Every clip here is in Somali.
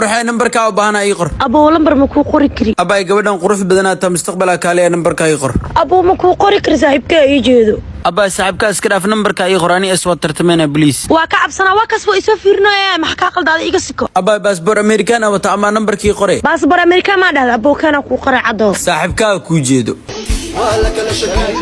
Waxay nambarkaa u baahanaa, ii qor. Abuu, lambar ma kuu qori kari. Abay, gabadhan qurux badanaata, mustaqbalaa kaaliya, nambarkaa ii qor. Abuu, ma kuu qori kari, saaxiibkaa ii jeedo. Abay, saaxiibkaa iska dhaaf, nambarkaa ii qor. Ani es waa tartameyna, please. Waa ka cabsanaa, waa kas waa isoo fiirinaya. Maxaa kaa qaldaaday? Iga siko. Abay, baasboor Amerikaan a wata amaa nambarkii qore. Baasboor Amerikaan maa dhahda? Abuu, keena kuu qoray cadoo. Saaxiibkaa kuu jeedo. Waa la kala shakiyey,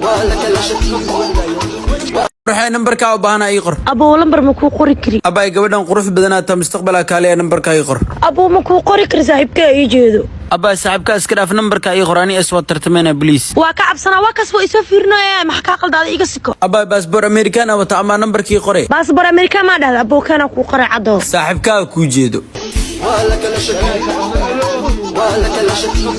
waa la kala shakiyey. Waxay nambarkaa u baahanaa, ii qor. Abuu, lambar ma kuu qori kari. Abay, gabadhan qurux badanaata, mustaqbalaa kaaliya, nambarkaa ii qor. Abuu, ma kuu qori kari, saaxiibkaa ii jeedo. Abay, saaxiibkaa iska dhaaf, nambarkaa ii qor. Ani es waa tartameyna, please. Waa ka cabsanaa, waa kas waa isoo fiirinaya. Maxaa kaa qaldaaday? Iga siko. Abay, baasboor Amerikaan a wata amaa nambarkii qore. Baasboor Amerikaan maa dhahda? Abuu, keena kuu qoray cadoo. Saaxiibkaa kuu jeedo. Waa la kala shakiyey, waa la kala shakiyey.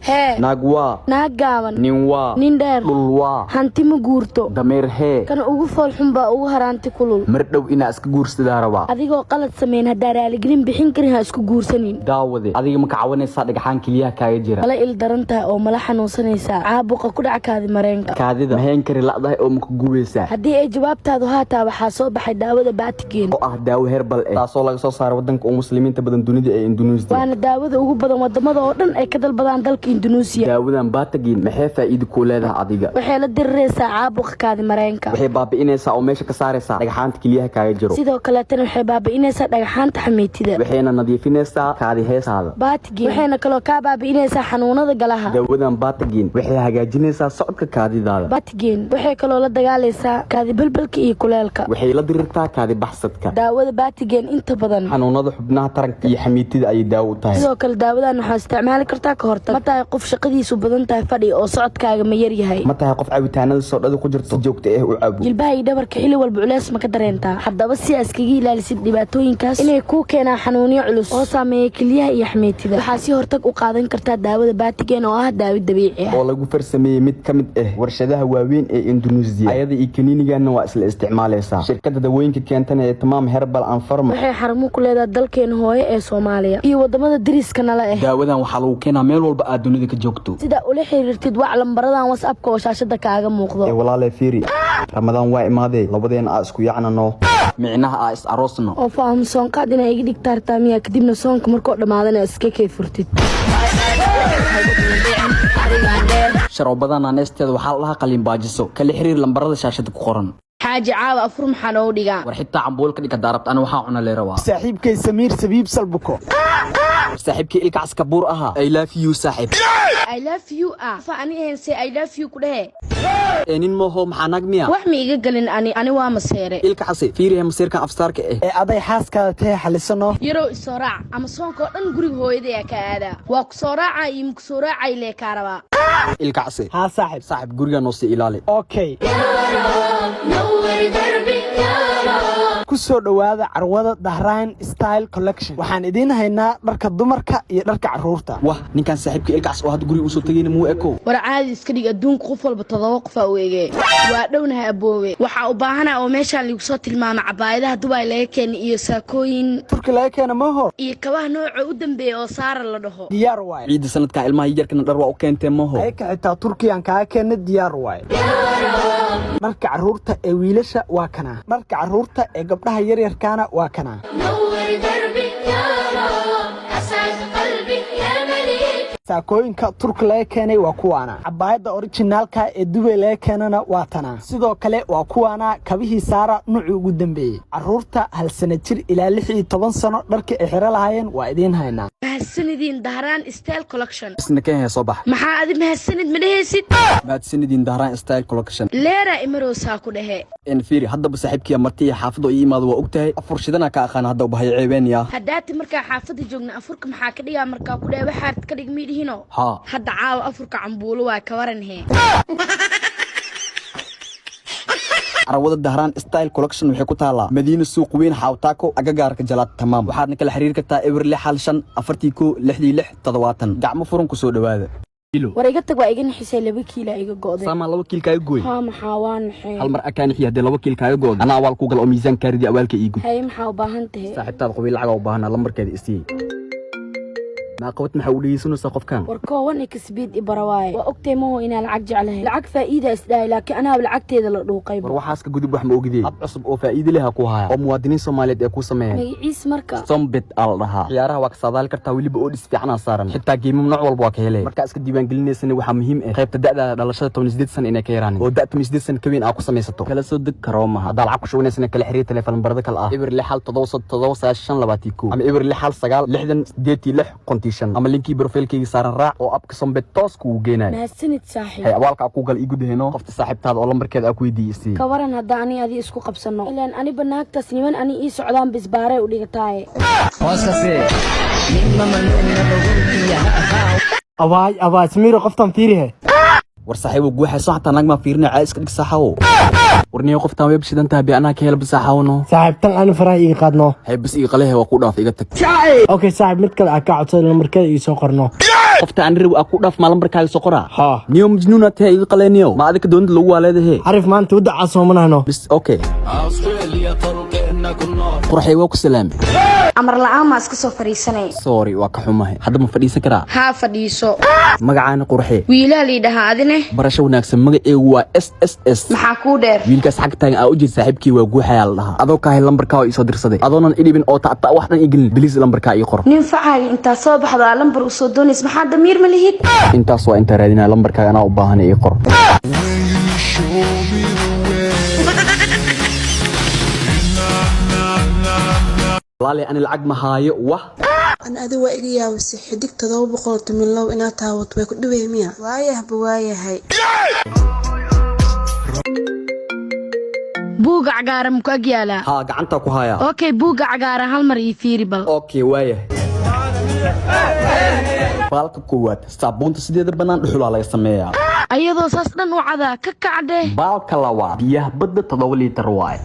Hee. Naag waa. Naag gaaban. Nin waa. Nin dheer. Dhul waa. Hanti ma guurto. Dameer hee. Kan ugu foolxun baa ugu haraanti kulul. Mar dhow inaa iska guursadaa rabaa. Adigoo qalad sameyn, haddaa raaligelin bixin karin, ha isku guursanin. Daawade, adiga ma ka cawanaysaa dhagxaan keliyaha kaaga jira? Mala il daran tahay oo mala xanuunsanaysaa caabuqa ku dhaca kaadi mareenka? Kaadida maheen kari la'dahay oo maka gubaysaa? Haddii ay jawaabtaadu haataa, waxaa soo baxay daawada Baatigeen. Oo ah daawo herbal eh, taasoo laga soo saaray wadanka uu muslimiinta badan dunida ee Induneisiya. Waana daawada ugu badan wadamada oo dhan ay ka dalbadaan dalka Indunuusiya. Daawadan Baatagin maxay faa'iido kuu leedahay adiga? Waxay la diriraysaa caabuqa kaadi mareenka. Waxay baabi'inaysaa oo meesha ka saaraysaa dhagxaanta keliyaha kaaga jiro. Sidoo kaleetana waxay baabi'inaysaa dhagxaanta xamiitida. Waxayna nadiifinaysaa kaadi heestaada. Baatigeen waxayna kaloo kaa baabi'inaysaa xanuunada galaha. Daawadan Baatagin waxay hagaajinaysaa socodka kaadidaada. Baatigeen waxay kaloo la dagaalaysaa kaadi balbalka iyo kuleelka. Waxay la dirirtaa kaadi baxsadka. Daawada Baatigeen inta badan xanuunada xubnaha taranka iyo xamiitida ayay daawo u tahay. Sidoo kale daawadan waxaa isticmaali kartaa ka hortag. Ma tahay qof shaqadiisu badan tahay fadhi oo socodkaaga ma yar yahay? Ma tahay qof cabitaanada soodhada ku jirto si joogta ah u cabo? Jilbaha iyo dhabarka xilli walba culeys ma ka dareentaa? Haddaba si aa iskaga ilaalisid dhibaatooyinkaas inay kuu keenaan xanuunyo culus oo saameeya kelyaha iyo xamiitida, waxaa si hortag u qaadan kartaa daawada Baatigeen oo ah daawo dabiici ah. Oo lagu farsameeyey mid ka mid ah warshadaha waaweyn ee Induneisiya. Ayada iyo kaniiniganna waa isla isticmaalaysaa. Shirkadda dawooyinka keentana ee Tamaam Herbal and Pharma waxay xarumo ku leedahay dalkeena hooyo ee Soomaaliya iyo wadamada dariska nala ah. Daawadan waxaa lagu keenaa meel walba aad dunida ka joogto. Sida ula xiriirtid, wac lambaradan WhatsAppka oo shaashada kaaga muuqdo. Ee walaalay, fiiri, Ramadaan waa imaadee, labadeena aa isku yacnano, micnaha aa is aroosno. Oo faahum soonqaad inaa iga dhigta hartaa miyaa? Kadibna soonka markoo dhammaadana iska kay furtid. Sharoobadan aaneesteeda waxaa la dhahaa qaliinbaajiso. Kala xiriir lambarada shaashada ku qoran. Xaaji, caawa afur maxaa noogu dhigaa? War xitaa cambuul ka dhig haddaa rabta, ani waxaa cuna lee rabaa. Saaxiibkay Samiir Sabiib Salbuko. Saaxiibkii ilkaas kabuur ahaa, I love you, saaxiib. I love you ah fa ani ahayn se I love you ku dhehe. Ee nin mooho, maxaa naag miya? Wax ma iga gelin, ani waa maseere. Ilka xase, fiirihe masiirkan afsaarka ah. Ee aday xaaskaada tahay, xalisano. Yarow, isoo raac ama soonka oo dhan guriga hooyaday ka aadaa. Waa ku soo raacay iyo maku soo raacay lee kaa rabaa. Ilka xase. Haa saaxiib. Saaxiib, guriga noo sii ilaali. Okay, ku soo dhowaada carwada Dahrain Style Collection. Waxaan idiin haynaa dharka dumarka iyo dharka carruurta. Wah, ninkan saaxiibka ilkaas oo hadda guriga usoo tagayna muu eko? War caadi iska dhig, adduunka qof walba 7 qof aa u ege. Waa dhownahay aboowe. Waxaa u baahanaa oo meeshaan liigu soo tilmaama cabaayadaha Dubai laga keenay iyo saakooyin. Turki laga keena maho. Iyo kabaha nooca u dambeeya oo Saara la dhaho. Diyaar waaye. Ciidda sanadkan ilmaha yarkana dhar waa u keentee maho? Ayaka xitaa Turkiyaan kaaga keena, diyaar waaye. Dharka carruurta ee wiilasha waa kana, dharka carruurta ee gabdhaha yaryarkaana waa kana. نور دربي يا رب، أسعد قلبي يا مليك. Saakooyinka Turki laga keenay waa kuwaana, cabaayadda originaalka ee Dubay laga keenana waa tana. Sidoo kale waa kuwaana kabihii Saara nuucii ugu dambeeyey. Carruurta 1 sano jir ilaa 16 sano dharkii ay xiro lahaayeen waa idiin haynaa. Mahadsanidin Dahraan Style Collection. Isna keen soo bax. Maxaa adi mahadsanid ma dhehaysid? Mahadsanidin Dahraan Style Collection. Leeraa imarowsaa ku dhehe. En fiiri, haddaba saaxiibkiya marti iyo xaafadda ii imaado, waa ogtahay, afur shidana ka aqaan, hadda bahay ceebeeniya. Haddaati markaa xaafadda joogna, afurka maxaa ka dhigaa markaa ku dhehe, waxaad ka dhig miidhihino? Haa. Hadda caawa afurka cambuulo waa, ka waran hee? Carwada Dahraan Style Collection waxay ku taalaa Madiina, suuq weyn, Xaawtaako, agagaarka Jalaad Tamaam. Waxaadna kala xiriiri kartaa 06154 166 70. Gacmo furan ku soo dhowaada. War iga tag, waa iga nixisay, 2 kiila iga go'day. Saamaa 2 kiil kaaga gooy? Haa, maxaa waa naxeen. Hal mar akaa nixiya, haddii 2 kiil kaaga gooday, anaa awaal ku gala oo miisaan kaa ridi, awaalka ii gud. Haye, maxaa u baahan tahay? Saaxiibtaada qabiil lacaga u baahanaa, lambarkeeda isiiyey. Naaqabad, maxaa u dhegeysanaysaa qofkan? War koowan xbet i bara waaye. Waa ogtay maho inaan lacag jeclahay. Lacag faa'iida isdhahay, laakiin anaaba lacagteeda la dhuuqayba. War waxaas ka gudub, wax ma ogidee? Hab cusub oo faa'iido leh ha ku haya oo muwaadiniin Soomaaliyeed ee ku sameeyeen. Magaciis marka? Sombet aa la dhahaa. Ciyaaraha waa ka saadaali kartaa, weliba oo dhis fiicanaa saaran. Xitaa geemam nooc walba waa ka helay. Markaa iska diiwaangelineysana, waxaa muhiim ah qaybta da'daada dhalashada 18 sano inay ka yaraanin, oo da' 18 sano ka weyn aa ku samaysato. Kala soo deg Karooma. Haddaa lacag ku shubaneysana, kala xiriir telefoon lambarada kale ah 061779521 ama 0619608655, ama linkii profilkayga saaran raac oo appka Sombet toos kugu geenayo. Mahadsanid, saaxiib. Hay, abaalka aa ku gal ii gudaheno. Qofta saaxiibtaada oo lambarkeeda aa ku weydiiyey. Ka waran hadda ani adi isku qabsano? Ilaan aniba naagtaas niman ani ii socdaan bisbaarey u dhigataaye. Abaay, abaay Samiiro, qoftan fiirihe. War saaxiibo, guuxayso xataa naag maa fiirina, caa iska dhig saaxawo. War niyo, qoftaan way bishidan tahay, bi anaa ka helba saaxawno. Saaxiib, tan ani faraha iiga qaadno. Hay, bas ii qalehe, waa ku dhaaf, iga tag. Okay saaxiib, mid kale aa ka codsada, lambarkeeda ii soo qorno. Qofta aan rabi aa ku dhaaf, maa lambarkaaga soo qoraa? Haa. Niyo, majnuuna tahay, iga qaleeniyo. Ma adika doonida lagu waa leedahe? Xarif maanta wadacaa soomanahno. Bis okay, qurxay, waa ku salaamay. Amar la'aan maa iska soo fadhiisanay? Sorry, waa ka xumahay. Hadda ma fadhiisan karaa? Haa, fadhiiso. Magacaana qurxe? Wiilaa liidhahaa, adine? Barasho wanaagsan, magaceegu waa S S S. Maxaa kuu dheer? Wiilkaas xag taagan aa ujeed, saaxiibkii waa guuxayaa la dhahaa. Adoo kaahay lambarkaa oo iisoo dirsaday, adoonan idhibin oo ta'ta wax dhan igelin, please lambarkaa ii qor. Nin facaaga intaa soo baxdo aa lambar u soo doonays, maxaa damiir ma lihid? Intaas waa intaa raadinaya. Lambarkaaga anaa u baahan, ii qor. Walaali, ani lacag ma haayo wah. An adi waa iga yaabisay. *712 inaad taawato way ku dhibay miya? Waayahba waayahay. Buugga cagaaran muku ag yaalaa? Haa, gacanta ku haya. Okay, buugga cagaaran hal mar ii fiiri bal. Okay, waayahay. Baalka koowaad, saabuunta sideeda bannaan dhuxulaa laga sameeyaa. Ayadoo saas dhan u cadaa ka kacdhe. Baalka labaad, biyaha badda 7 liitar waaye.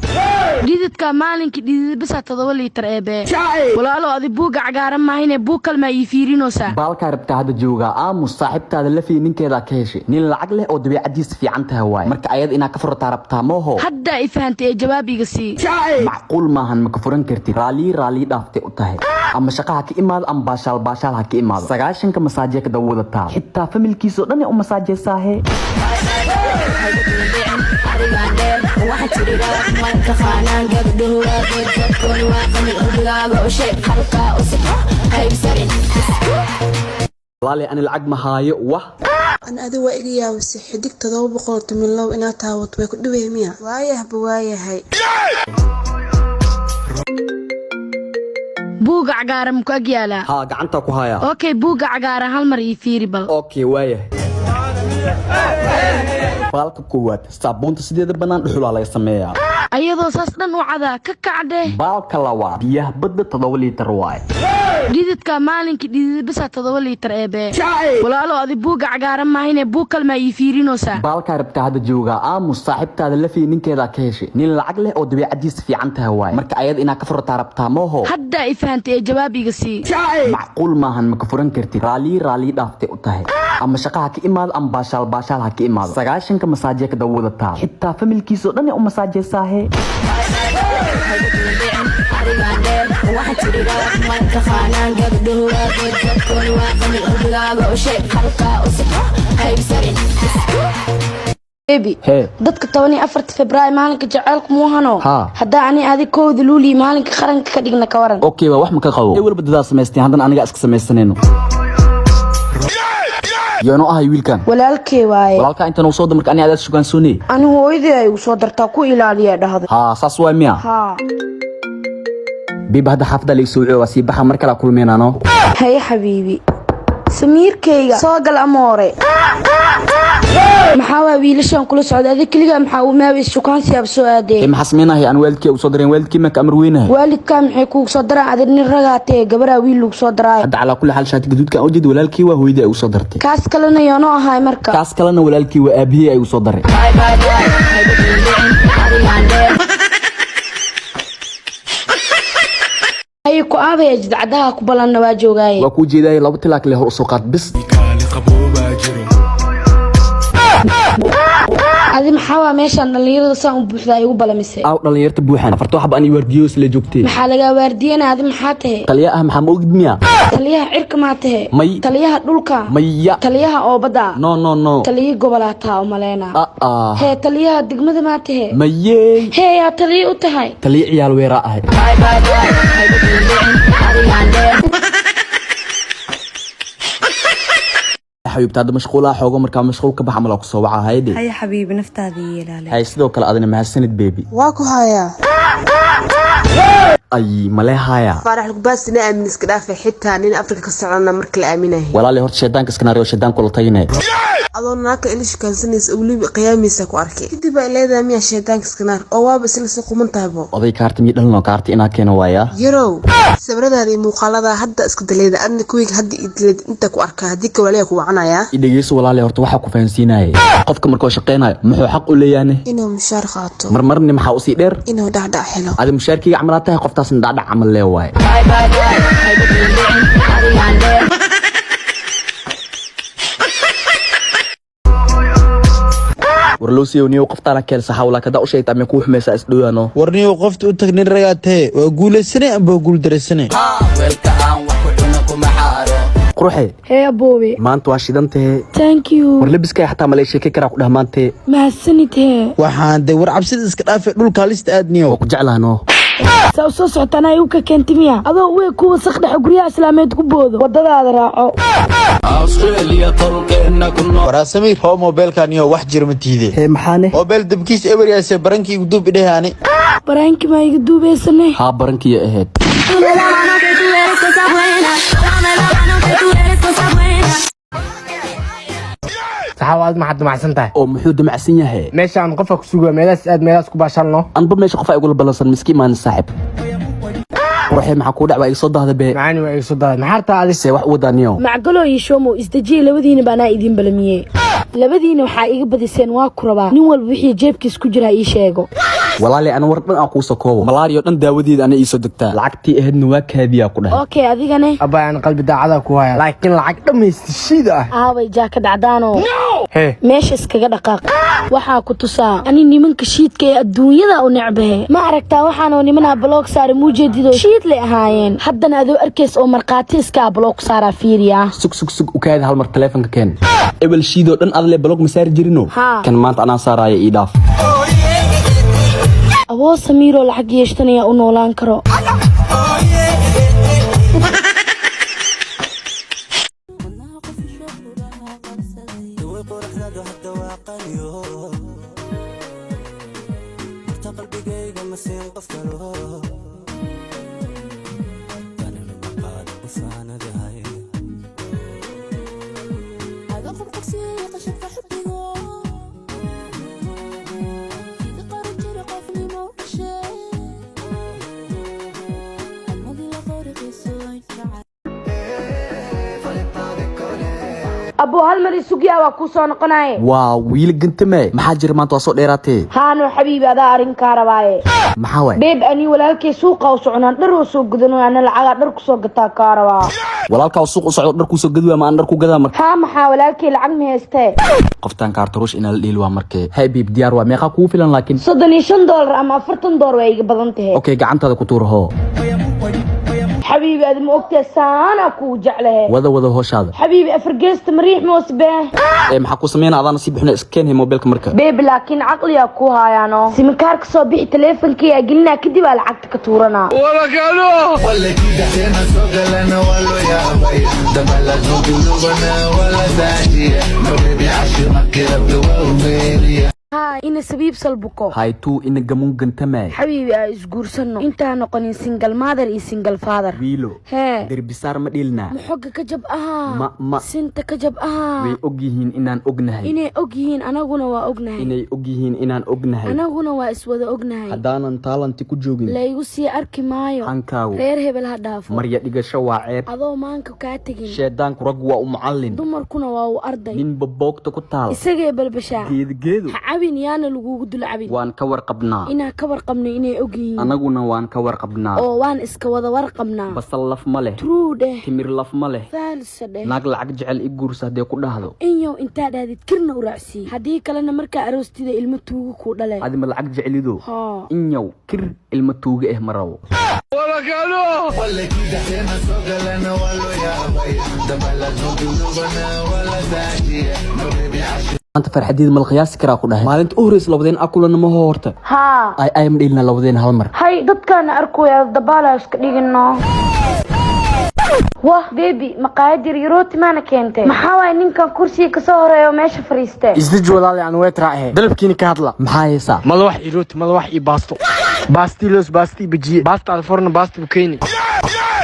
Dhididka maalinkii dhidid bisaa 7 liitar eebee. Walaalo, adi buugga cagaaran maahine, buug kalmaa ii fiirinoosaa? Baalkaa rabtaa hadda joogaa. Aamus, saaxiibtaada lafii ninkeedaa ka heshay. Nin lacag leh oo dabeecadiisa fiican tahay waaye. Marka ayada inaa ka furataa rabtaa mooho? Haddaa i fahantay ee jawaab iga sii. Macquul maahan, ma ka furan kartid. Raalii raalii dhaaftay u tahay. Ama shaqa ha ka imaado ama baashaal baashaal ha ka imaado, 90-ka masaajee ka daba wadataa. Xitaa familkiisoo dhan u masaajeysaahe. Walaali, ani lacag ma haayo wah. An adi waa iga yaabisay. *712 inaad taawato way ku dhibay miya? Waayahba waayahay. Buugga cagaaran muku ag yaalaa? Haa, gacanta ku haya. Okay, buugga cagaaran hal mar ii fiiri bal. Okay, waayahay. Baalka koowaad, saabuunta sideeda bannaan dhuxulaa laga sameeyaa. Ayadoo saas dhan u cadaa ka kacdhe. Baalka labaad, biyaha badda 7 liitar waaye. Dhididka maalinkii dhidid bisaa 7 liitar eebee. Walaalo, adi buugga cagaaran maahine, buug kalmaa ii fiirinoosaa? Baalkaa rabtaa hadda joogaa. Aamus, saaxiibtaada lafii ninkeedaa ka heshay. Nin lacag leh oo dabeecadiisa fiican tahay waaye. Marka ayada inaa ka furataa rabtaa mooho? Haddaa i fahantay ee jawaab iga sii. Macquul maahan, ma ka furan kartid. Raalii raalii dhaaftay u tahay. Ama shaqa ha ka imaado ama baashaal baashaal ha ka imaado, 90-ka masaajee ka daba wadataa. Xitaa familkiisoo dhan u masaajeysaahe. Baby, Hee. dadka 14-ta Febraayo maalinka jaceylku muuhano? Haa. Haddaa ani adi 1-da Luuliyo maalinka qaranka ka dhigna, ka waran? Okay, waa wax ma ka qabo. Ee walba dadaa samaysteen, haddana aniga iska samaysanayno. Yoonoo ahay wiilkan? Walaalkee waaye. Walaalkaa intan uu soo damarka ani adaad sugaansooney. Ani hooyadii ay igu soo dartaa, ku ilaaliya dhahday. Haa, saas waay miya? Haa. Biba, hadda xaafadda laga soo waciyo, waa sii baxa. Mar kale kulmeenaano. Haye xabiibi, Samiirkayga soo gal amoore. Maxaa waa wiilashan kula socda? Adig keligaa maxaa u maaweys shukaansiyaab soo aadee? Ee maxaa samaynahay? Aan waalidkii u soo dareen, waalidkii ma ka amar weynahay. Waalidkaa maxay kuugu soo daraan? Adig nin ragaatee, gabaraa wiil lagu soo daraayo. Hadda calaa kulli xaal, shaati gaduudka aan ujeed walaalkii waa, hooyadii ay u soo dartay. Kaas kalena yoonoo ahay marka? Kaas kalena walaalkii waa, aabihii ay u soo daray. Haye, ku aabaya jidcadaha ku ballanna waa joogaaye. Waa kuu jeedaayay, laba tilaak le hor usoo qaad bis. Adi maxaa? Maxaa waa meeshaan dhallinyarada saan u buuxdaa igu balamisay? Aaw dhallinyarta buuxan? Afarta waxba ani waardiyoos la joogtee. Maxaa lagaa waardiyana? Adi maxaa tahe? Taliya ah, maxaa ma ogid miya? Taliyaha cirka maa tahe? May. Taliyaha dhulka? Maya. Taliyaha oobadda? No, no, no. Taliya gobolaa taa u maleyna. Ah. Hee, taliyaha degmada maa tahe? Mayey. Hee, yaa taliya u tahay? Taliya ciyaal weeraa ahay. Xabiibta, hadda mashquulaha xoogo, markaa mashquul ka bax camal ku soo waca hayde. Haya xabiibi, naftaada iyo ilaali. Hay, sidoo kale adina. Mahadsanid, baby. Waa ku hayaa. Ay, malee haya. Faarax Lugbaas ina aamin iska dhaafay, xitaa nin Afrika ka socona marka la aaminahay. Walaali, horta shaydaanka iskanaariyo, shaydaanku la tagine. Adoo naagka ila shukaansanaysa oo weliba qiyaamiisa ku arkay, kadib ay leedahay miyaa shaydaanka iskanaar oo waaba isla soo quman tahaybo. Oday, kaarta mii dhalino? Kaarta inaa keeno waaya. Yarow, sawiradaada iyo muuqaaladaa hadda iska daleeda, adna kuweyga hadda ii dileed inta ku arkaa, haddii kawaliya ku wacanayaa. I dhegeyso walaali, horta waxaa ku fahansiinaya, qofka markuu shaqeynayo muxuu xaq u leeyaane? Inuu mushaar qaato. Marmarni maxaa usii dheer? Inuu dhacdhac helo. Adi mushaarkeyga camalaa tahay, qoftaasna dhacdhac camal lee waaye. Warlowsiyow niyow, qoftaana keensa xawla kada u sheegta amay kuu xumaysaa isdhowaano. Warniyow, qofta u tag, nin ragaa tahe, waa guulaysanay amba waa guuldaraysanay. Quruxe. Hee aboowe. Maanta waa shidan tahe. Thank you. War labiskaya xataa malay sheekay karaa ku dhah maante. Mahadsanid hee. Waxaan de war cabsida iska dhaafay, dhulka halista aadniyow. Waa ku jeclaano. Saa u soo socotaan igu ka keenti miya? Adoo uwe kuwa wasaq dhexe guryaha islaameed ku boodo, wadadaada raaco. Waraa Samiir, hoo mobeelkaniyo, wax jira ma tiide. Hee, maxaane? Mobeel dabkiis eberyaase, barankii duub idhehaani. Baraankii maa iga duubeysane? Haa, barankiya ahayd. Saxaaw, aad maxaad damacsan tahay? Oo muxuu damacsan yahay? Meeshaan qofka ku sugaa, meelahaas aad, meelahaas ku baashalno. Anba meesha qof ay igula ballansan miski imaan saaxib. Quruxee, maxaa kuu dhac? Waa iga soo dahda bee. Macaani, waa iga soo dahday, maxaa rabtaa adi? See wax u wadaaniyo? Macgalo iyo Shomow, isdejiye. Labadiina baanaa idiin balamiyey. Labadiina waxaa iga badiseen, waa ku rabaa nin walba wixii jeebkiis ku jira ii sheego. Walaali, ana war dhan aan kuusoo koobo, malaariyo dhan daawadeeda ana iisoo degtaa, lacagtii ahaydna waa kaadiyaa ku dhahay. Okay, adigane? Abaa, aan qalbi daacada ku haya, laakiin lacag dhammaysti shiida ah. Aaway jaakad cadaano? Hee. Meesha iskaga dhaqaaq, waxaa ku tusaa ani nimanka shiidka ee adduunyada u necbahe. Ma aragtaa waxaanoo nimanaa block saara muujeedido shiid lay ahaayeen, haddana adoo arkays oo markhaati iskaa block saaraa, fiiriya. Sug, sug, sug, u kaadi, hal mar taleefonka keen. Ebel shiidoo dhan adle block ma saari jirino. Haa. Kan maanta anaa saaraaya, ii dhaaf. Aboo, Samiiroo lacag yeeshtanaya u noolaan karo. Aboo, hal mar isugyaa, waa kuu soo noqonaye. Waa wiil gantame, maxaa jira maanta? Waa soo dheeraatee. Haano xabiibi, adaa arrinkaa rabaaye. Maxaa waay? Babe, ani walaalkay suuqa u soconaan, dhar oo soo gudano, ana lacagaa dhar kusoo gataa kaa rabaa. Walaalkaa suuq u socdo dhar kuusoo gadi waa, ma aan dhar ku gadaa marka? Haa, maxaa walaalkay lacag ma haystee. Qoftaan kaartaruush inaa la dheeli waa markee. Hay babe, diyaar waa. Meeqaa kugu filan laakiin? $35 ama $40 waa iga badan tahay. Okay, gacantaada ku tuur, hoo. Xabiibi, adi ma ogtahay saanaa kugu jeclahe. Wada wada hooshaada. Xabiibi, afar geesta mariix moos bee. Ee, maxaa ku sameynaa? Adaana sii bixina, iska keenhay mobilka marka. Babe, laakiin caqliyaa ku hayaano, simikaarka soo bixi, taleefankayaa gelinaa, kadib aa lacagta ka tuuranaa. Haa, ina sabiib salbuko. Haytuu ina gamuun gantame. Xabiibi, aa isguursano intaa noqonin single mother iyo single father. Wiilo. Hee. Derbisaar ma dhiilnaa? Maxoga ka jab ahaa. Ma Sinta ka jab ahaa. Way og yihiin inaan ognahay. Inay og yihiin anaguna waa ognahay. Inay og yihiin inaan ognahay. Anaguna waa iswada ognahay. Haddaanan taalanti ku joogin, laygu sii arki maayo. Hankaagu. Reer hebel ha dhaafo. Marya dhigasho waa ceeb. Adoo maanka kaa tegin. Sheedaanku raggu waa u mucallin. Dumarkuna waa u arday. Ninba boogta ku taal. Isagee balbashaa. Geedo geedo. Ha cabi. Cabin yaana lagugu dul cabin. Waan ka warqabnaa. Inaa ka warqabno inay ogyihiin. Annaguna waan ka warqabnaa. Oo waan iska wada warqabnaa. Basal laf ma leh. True dheh. Timir laf ma leh. Faalsa dheh. Naag lacag jecel i guursa haddee ku dhahdo. Inyow intaa dhahdid kirna u raacsii, haddii kalena markaa aroostida ilmo tuugo kuu dhale. Adima lacag jecelido. Haa. Inyow kir ilmo tuuga eh ma rabo. Maanta farxadeeda mal qiyaasi karaa ku dhahay. Maalinta u horeysa labadeen a kulanna ma horta. Haa. Ay ay ma dhilina labadeen hal mar. Hay, dadkaana arkooya, dabaala iska dhigino. Wah baby, maqaayad yar yarooti maana keentay? Maxaa waay ninkan kursiga kasoo horeeya oo meesha fadhiistee? Isdeji walaal, aan way raace. Dalabkiina ka hadla. Maxaa haysaa? Malawax iyo rooti, malawax iyo baasto. Baastilos, baasti bajiye, baasta alforno, baasta bukeyni.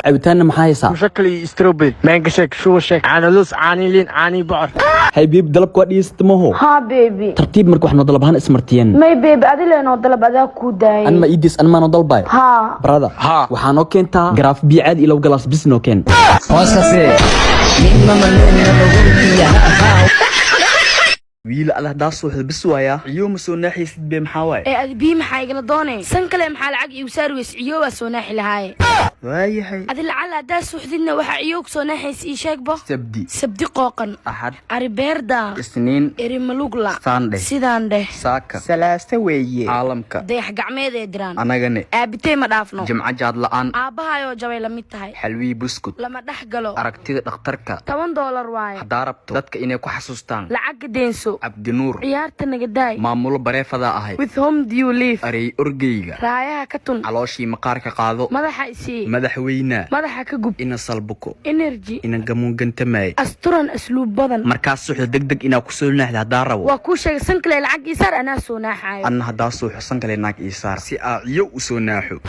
Cabitaanna maxaa haysaa? Mushakal iyo strawberry, mango shake, shuba shake, caano loos, caani liin, caani bocor. Hay baby, dalabka waa dhigeysata maho? Haa baby. Tartiib marka wax noo dalab ahaan ismartiyeen. May baby, adi leenoo dalab, adaa kuu daayay. An ma iidis, an maanoo dalbay. Haa. Brother, waxaa noo keentaa garaaf biyo caadi iyo 2 galaas bis noo keen. Wiil alla hadaa suuxda bis waaya ciyo ma soo naaxaysid be, maxaa waaye? Ee adi bii maxaa igala doonay? San kale maxaa lacag iigu saari weyse? Ciyo waa soo naaxi lahaaye. Waayahay. Adi lacala haddaa suuxdidna waxaa ciyo ku soo naaxaysa ii sheegbo. Sabdi. Sabdi qooqan. Axad. Aribeerda. Isniin. Erimalugla. Saandhe. Sidaan dheh. Saaka. Salaase weeye. Caalamka. Dayax gacmeed ee diraan. Anagane. Aabitey ma dhaafno. Jimco jaad la'aan. Aabbahayoo jabay la mid tahay. Xalwii buskut. Lama dhex galo. Aragtida dhakhtarka. $10 waaye. Haddaa rabto dadka inay ku xasuustaan. Lacagga deenso. Cabdinuur. Ciyaarta nagadaay. Maamulo bareefadaa ahay. With whom do you live? Arey orgeyga. Raayaha ka tun. Calooshii maqaarka qaado. Madaxa isii. Madaxweyna. Madaxa ka gub. Ina salbuko. Energy. Ina gamuungantamay. Asturan asluub badan. Markaas suuxda degdeg inaa ku soo naaxda haddaa rabo. Waa kuu sheegay, san kale lacag ii saar, anaa soo naaxaayo. Anna haddaa suuxo san kale naag ii saar si aa ciyo u soo naaxo.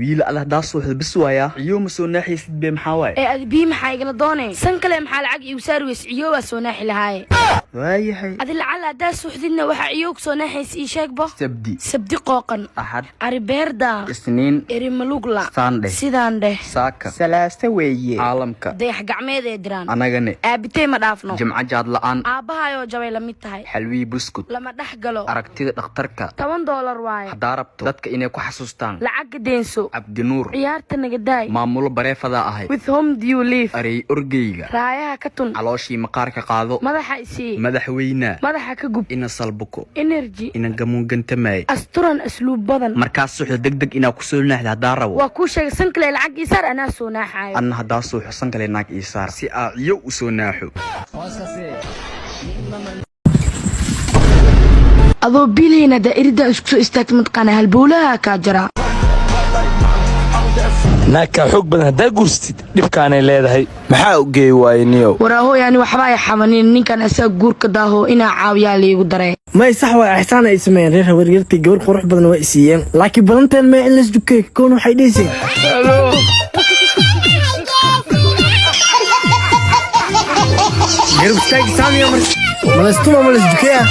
Wiil alla haddaa suuxda bis waaya ciyo ma soo naaxaysid be, maxaa waaye? Ee adi bii maxaa igala doonay? San kale maxaa lacag iigu saari weyse? Ciyo waa soo naaxi lahaaye. Waayahay. Adi lacala haddaa suuxdidna waxaa ciyo ku soo naaxaysa ii sheegbo. Sabdi. Sabdi qooqan. Axad. Aribeerda. Isniin. Erimalugla. Saandhe. Sidaan dheh. Saaka. Salaase weeye. Caalamka. Dayax gacmeed ee diraan. Anagane. Aabitey ma dhaafno. Jimco jaad la'aan. Aabbahayoo jabay la mid tahay. Xalwii buskut. Lama dhex galo. Aragtida dhakhtarka. $10 waaye. Haddaa rabto dadka inay ku xasuustaan. Lacagga deenso. Cabdinuur. Ciyaarta nagadaay. Maamulo bareefadaa ahay. With whom do you live? Arey orgeyga. Raayaha ka tun. Calooshii maqaarka qaado. Madaxa isii. Madaxweyna. Madaxa ka gub. Ina salbuko. Energy. Ina gamuungantamay. Asturan asluub badan. Markaas suuxda degdeg inaa ku soo naaxda haddaa rabo. Waa kuu sheegay, san kale lacag ii saar, anaa soo naaxaayo. Anna haddaa suuxo san kale naag ii saar si aa ciyo u soo naaxo. Adoo biilhayna daa'irida isku soo istaagta mataqaana halbowlaha kaa jara. Naagkaa xoog badan haddaa guursatid dhibkaanay leedahay. Maxaa u geey waayey niyow? Waraahoy, ani waxba ay xamanin, ninkan asaga guurka daaho inaa caawiyaa liigu daray. May, sax waay, ixsaan ay sameeyeen reer habaryartii, gabar qurux badan waa isiiyeen, laakiin badanteen mee in laisdukeey koon waxay dhihiseen. Garab istaag saamiya mar malastuma malasdukeeya.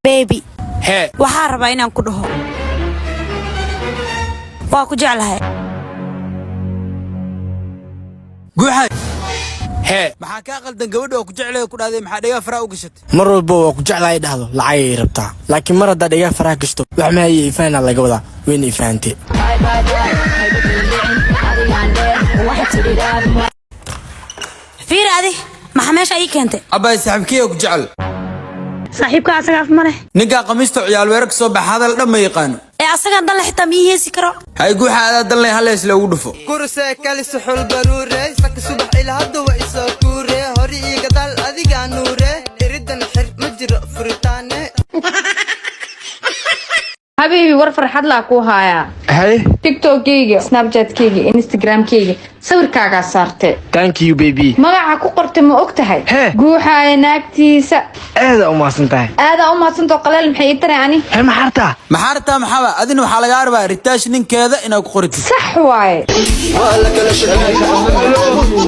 Baby. Hee. Waxaa rabaa inaan ku dhaho waa ku jeclahay. Guuxay. Hee. Maxaa kaa qaldan? Gabadha oo ku jeclay ku dhahday, maxaa dhagaa faraa u gashatay? Mar walba waa ku jeclahay dhahdo lacagay rabtaa, laakiin mar haddaa dhagaa faraha gashto wax mahaya ifahanaa laga wadaa wayna ifahantee. Fiiri, adi maxaa meesha ii keentay? Abbaay, saaxiibkiya ku jecel. Saaxiibka asaga af ma leh. Ninkaa khamiista ciyaal weerar ka soo baxa hadal dhan ma yaqaano. Ee asagan danle xitaa ma ii heesi karo. Hay guuxa, adaa danley hal hees loogu dhufo. Kurse kalis xul baruure saka subax ila hadda waa isoo kuure hori iyo gadaal adigaa nuure iridan xir ma jiro furitaane. Habiibi, war farxad laa kuu haayaa. Haye. TikTokkeyga, Snapchatkeyga, Instagramkeyga sawirkaagaa saarte. Thank you, baby. Magaca ku qortay ma og tahay? Hee. Guuxaaya naagtiisa. Aada u mahadsan tahay. Aadaa u mahadsantao qaleel, maxay ii taray ani? Hee, maxaa rabtaa? Maxaa rabtaa? Maxaaba adina waxaa lagaa rabaa ritaash ninkeeda inaad ku qoritid. Sax waaye. Waa la kala shakiyey,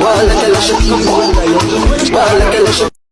waa la kala shakiyey.